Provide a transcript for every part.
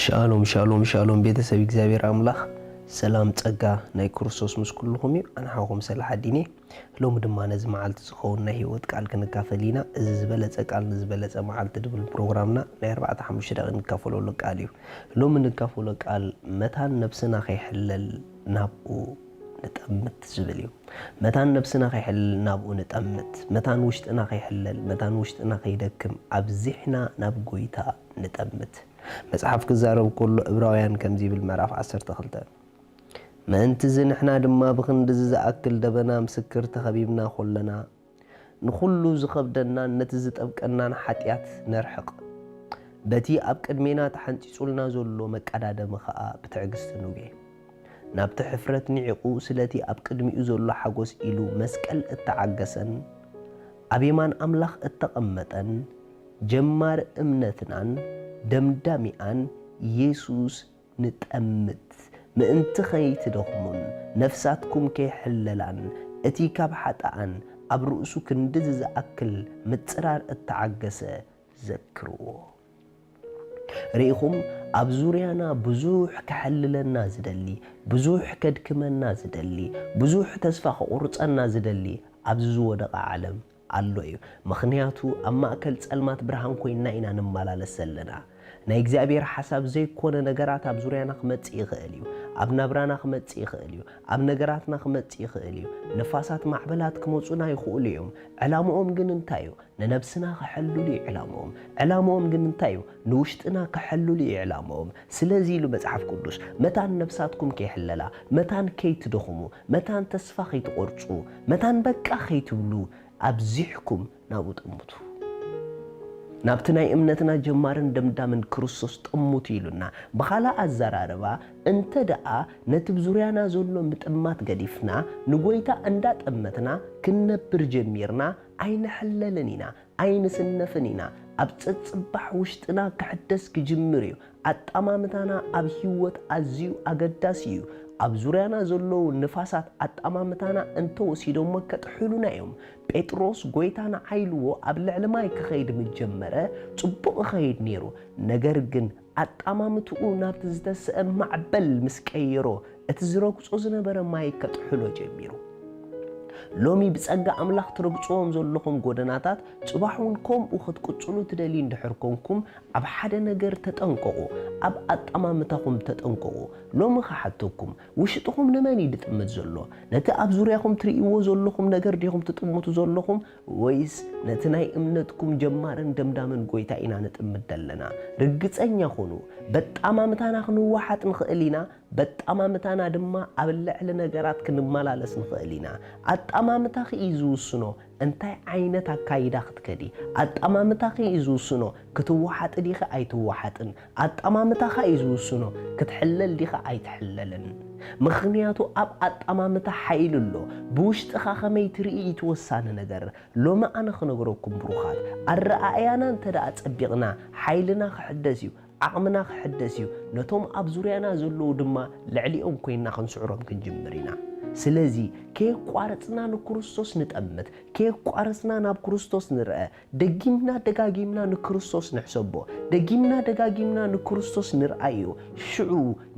ሻሎም ሻሎም ሻሎም፣ ቤተሰብ እግዚኣብሔር ኣምላኽ፣ ሰላም ጸጋ ናይ ክርስቶስ ምስ ኩልኹም እዩ። ኣነ ሓውኹም ሰላሓዲን እየ። ሎሚ ድማ ነዚ መዓልቲ ዝኸውን ናይ ህይወት ቃል ክንካፈል ኢና። እዚ ዝበለጸ ቃል ንዝበለጸ መዓልቲ ድብል ፕሮግራምና ናይ ኣርባዕተ ሓሙሽተ ደቂ ንካፈለሉ ቃል እዩ። ሎሚ ንካፈሎ ቃል መታን ነብስና ከይሕለል ናብኡ ንጠምት ዝብል እዩ። መታን ነብስና ከይሕለል ናብኡ ንጠምት፣ መታን ውሽጥና ከይሕለል፣ መታን ውሽጥና ከይደክም ኣብዚሕና ናብ ጎይታ ንጠምት። መጽሓፍ ክዛረብ ከሎ ዕብራውያን ከምዚ ይብል፣ ምዕራፍ ዓሰርተ ክልተ፣ ምእንትዚ ንሕና ድማ ብኽንድዚ ዝኣክል ደበና ምስክር ተኸቢብና ኮለና፣ ንኹሉ ዝኸብደናን ነቲ ዝጠብቀናን ሓጢኣት ነርሕቕ። በቲ ኣብ ቅድሜና ተሓንጺጹልና ዘሎ መቀዳደሚ ኸኣ ብትዕግስቲ ንጉየ። ናብቲ ሕፍረት ንዒቑ ስለቲ ኣብ ቅድሚኡ ዘሎ ሓጎስ ኢሉ መስቀል እተዓገሰን ኣብ የማን ኣምላኽ እተቐመጠን ጀማሪ እምነትናን ደምዳሚኣን የሱስ ንጠምት፣ ምእንቲ ኸይትደኽሙን ነፍሳትኩም ከይሕለላን፣ እቲ ካብ ሓጥኣን ኣብ ርእሱ ክንድዚ ዝኣክል ምጽራር እተዓገሰ ዘክርዎ። ርኢኹም፣ ኣብ ዙርያና ብዙሕ ከሕልለና ዝደሊ፣ ብዙሕ ከድክመና ዝደሊ፣ ብዙሕ ተስፋ ከቑርጸና ዝደሊ ኣብዚ ዝወደቐ ዓለም ኣሎ እዩ። ምኽንያቱ ኣብ ማእከል ጸልማት ብርሃን ኮይንና ኢና ንመላለስ ዘለና። ናይ እግዚኣብሔር ሓሳብ ዘይኮነ ነገራት ኣብ ዙርያና ክመጽእ ይኽእል እዩ። ኣብ ናብራና ክመጽእ ይኽእል እዩ። ኣብ ነገራትና ክመጽእ ይኽእል እዩ። ንፋሳት ማዕበላት ክመጹና ይኽእሉ እዮም። ዕላምኦም ግን እንታይ እዩ? ንነብስና ክሕልሉ እዩ ዕላምኦም። ዕላምኦም ግን እንታይ እዩ? ንውሽጥና ክሕልሉ እዩ ዕላምኦም። ስለዚ ኢሉ መጽሓፍ ቅዱስ፣ መታን ነብሳትኩም ከይሕለላ፣ መታን ከይትደኽሙ፣ መታን ተስፋ ከይትቖርጹ፣ መታን በቃ ከይትብሉ፣ ኣብዚሕኩም ናብኡ ጠምቱ። ናብቲ ናይ እምነትና ጀማርን ደምዳምን ክርስቶስ ጠምቱ ኢሉና። ብኻልእ ኣዘራርባ፣ እንተ ደኣ ነቲ ብዙርያና ዘሎ ምጥማት ገዲፍና፣ ንጎይታ እንዳጠመትና ክንነብር ጀሚርና፣ ኣይንሕለልን ኢና፣ ኣይንስነፍን ኢና። ኣብ ጸጽባሕ ውሽጥና ክሕደስ ክጅምር እዩ። ኣጠማምታና ኣብ ህይወት ኣዝዩ ኣገዳሲ እዩ። ኣብ ዙርያና ዘለዉ ንፋሳት ኣጠማምታና እንተወሲዶሞ ከጥሕሉና እዮም። ጴጥሮስ ጎይታ ንዓይ ኢልዎ ኣብ ልዕሊ ማይ ክኸይድ ምስ ጀመረ ጽቡቕ ይኸይድ ነይሩ። ነገር ግን ኣጠማምትኡ ናብቲ ዝተስአ ማዕበል ምስ ቀየሮ፣ እቲ ዝረግጾ ዝነበረ ማይ ከጥሕሎ ጀሚሩ። ሎሚ ብጸጋ ኣምላኽ ትረግጽዎም ዘለኹም ጎደናታት፣ ጽባሕ እውን ከምኡ ክትቅጽሉ ትደልዩ እንድሕር ኮንኩም፣ ኣብ ሓደ ነገር ተጠንቀቑ፣ ኣብ ኣጠማምታኹም ተጠንቀቑ። ሎሚ ክሓተኩም፣ ውሽጥኹም ንመን እዩ ዝጥምት ዘሎ? ነቲ ኣብ ዙርያኹም ትርእይዎ ዘለኹም ነገር ዲኹም ትጥምቱ ዘለኹም? ወይስ ነቲ ናይ እምነትኩም ጀማርን ደምዳምን ጎይታ ኢና ንጥምት ዘለና? ርግጸኛ ኩኑ። በጣማምታና ክንወሓጥ ንኽእል ኢና፣ በጣማምታና ድማ ኣብ ልዕሊ ነገራት ክንመላለስ ንኽእል ኢና። ኣጠማምታኺ እዩ ዝውስኖ እንታይ ዓይነት ኣካይዳ ክትከዲ። ኣጠማምታኺ እዩ ዝውስኖ ክትወሓጢ ዲኺ ኣይትወሓጥን። ኣጠማምታኻ እዩ ዝውስኖ ክትሕለል ዲኻ ኣይትሕለልን። ምኽንያቱ ኣብ ኣጠማምታ ሓይሊ ኣሎ። ብውሽጥኻ ከመይ ትርኢ እዩ እቲ ወሳኒ ነገር። ሎሚ ኣነ ክነግረኩም ብሩኻት፣ ኣረኣእያና እንተ ደኣ ጸቢቕና፣ ሓይልና ክሕደስ እዩ፣ ዓቕምና ክሕደስ እዩ፣ ነቶም ኣብ ዙርያና ዘለዉ ድማ ልዕሊኦም ኮይንና ክንስዕሮም ክንጅምር ኢና። ስለዚ ከየቋረጽና ንክርስቶስ ንጠምት፣ ከየቋረጽና ናብ ክርስቶስ ንርአ፣ ደጊምና ደጋጊምና ንክርስቶስ ንሕሰቦ፣ ደጊምና ደጋጊምና ንክርስቶስ ንርኣዮ። ሽዑ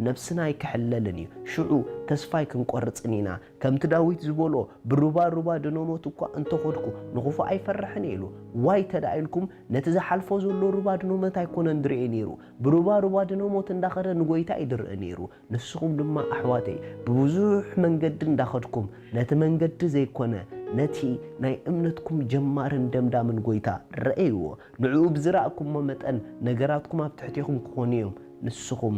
ነብስና ኣይክሕለልን እዩ፣ ሽዑ ተስፋ ኣይክንቆርጽን ኢና። ከምቲ ዳዊት ዝበሎ፣ "ብሩባ ሩባ ድነ ሞት እኳ እንተኸድኩ ንኽፉእ ኣይፈርሕን እየ" ኢሉ። ዋይ ተዳ ኢልኩም፣ ነቲ ዝሓልፎ ዘሎ ሩባ ድነ ሞት ኣይኮነን ድርእየ ነይሩ። ብሩባ ሩባ ድነ ሞት እንዳኸደ ንጎይታ እዩ ድርኢ ነይሩ። ንስኹም ድማ ኣሕዋተይ፣ ብብዙሕ መንገዲ እንዳኸድኩም፣ ነቲ መንገዲ ዘይኮነ፣ ነቲ ናይ እምነትኩም ጀማርን ደምዳምን ጎይታ ረኣይዎ። ንዕኡ ብዝረኣኩሞ መጠን ነገራትኩም ኣብ ትሕቴኹም ክኾኑ እዮም። ንስኹም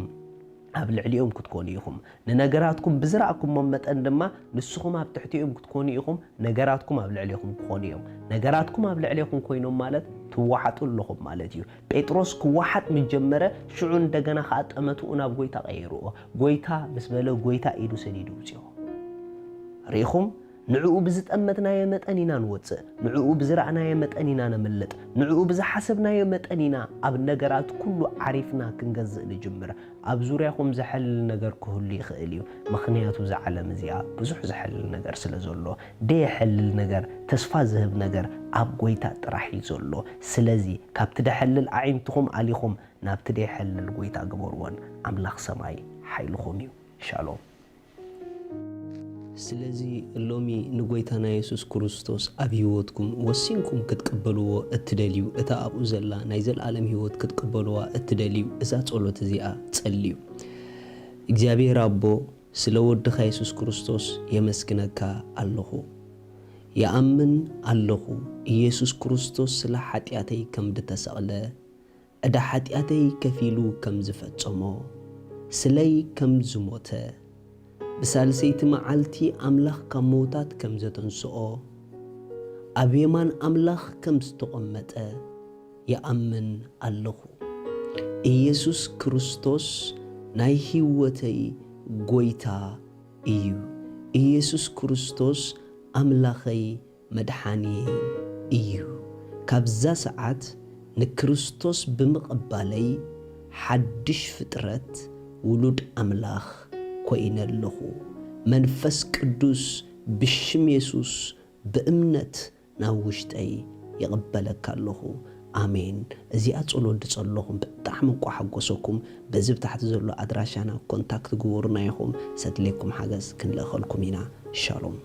ኣብ ልዕሊኦም ክትኮኑ ኢኹም። ንነገራትኩም ብዝረኣኩሞም መጠን ድማ ንስኹም ኣብ ትሕቲኦም ክትኮኑ ኢኹም፣ ነገራትኩም ኣብ ልዕሌኹም ክኾኑ እዮም። ነገራትኩም ኣብ ልዕሌኹም ኮይኖም ማለት ትወሓጡ ኣለኹም ማለት እዩ። ጴጥሮስ ክወሓጥ ምስ ጀመረ ሽዑ እንደገና ከኣ ጠመትኡ ናብ ጎይታ ቀይርዎ። ጎይታ ምስ በለ ጎይታ ኢዱ ሰዲዱ ውፅኦ። ርኢኹም? ንዕኡ ብዝጠመትናዮ መጠን ኢና ንወጽእ። ንዕኡ ብዝረኣናዮ መጠን ኢና ነምልጥ። ንዕኡ ብዝሓሰብናዮ መጠን ኢና ኣብ ነገራት ኩሉ ዓሪፍና ክንገዝእ ንጅምር። ኣብ ዙርያኹም ዘሐልል ነገር ክህሉ ይኽእል እዩ፣ ምኽንያቱ እዛ ዓለም እዚኣ ብዙሕ ዘሐልል ነገር ስለ ዘሎ። ደየሐልል ነገር፣ ተስፋ ዝህብ ነገር ኣብ ጎይታ ጥራሕ እዩ ዘሎ። ስለዚ ካብቲ ደሐልል ኣዒንትኹም ኣሊኹም ናብቲ ደይሐልል ጎይታ ግበርዎን፣ ኣምላኽ ሰማይ ሓይልኹም እዩ። ሻሎም። ስለዚ ሎሚ ንጎይታና የሱስ ክርስቶስ ኣብ ህይወትኩም ወሲንኩም ክትቅበልዎ እትደልዩ፣ እታ ኣብኡ ዘላ ናይ ዘለኣለም ህይወት ክትቅበልዋ እትደልዩ፣ እዛ ጸሎት እዚኣ ጸልዩ። እግዚኣብሔር ኣቦ፣ ስለ ወድኻ የሱስ ክርስቶስ የመስግነካ ኣለኹ። ይኣምን ኣለኹ፣ ኢየሱስ ክርስቶስ ስለ ሓጢኣተይ ከም ድተሰቕለ፣ ዕዳ ሓጢኣተይ ከፊሉ ከም ዝፈጸሞ፣ ስለይ ከም ዝሞተ፣ ብሳልሰይቲ መዓልቲ ኣምላኽ ካብ ምዉታት ከም ዘተንስኦ፣ ኣብ የማን ኣምላኽ ከም ዝተቐመጠ ይኣምን ኣለኹ። ኢየሱስ ክርስቶስ ናይ ህይወተይ ጎይታ እዩ። ኢየሱስ ክርስቶስ ኣምላኸይ መድሓንየይ እዩ። ካብዛ ሰዓት ንክርስቶስ ብምቕባለይ ሓድሽ ፍጥረት ውሉድ ኣምላኽ ኮይነ ኣለኹ። መንፈስ ቅዱስ ብሽም የሱስ ብእምነት ናብ ውሽጠይ ይቕበለካ ኣለኹ። ኣሜን። እዚኣ ጸሎት ድጸለኹም ብጣዕሚ እንቋ ሓጎሰኩም። በዚ ብታሕቲ ዘሎ ኣድራሻና ኮንታክት ግበሩና ኢኹም። ሰድሌኩም ሓገዝ ክንልእኸልኩም ኢና። ሻሎም።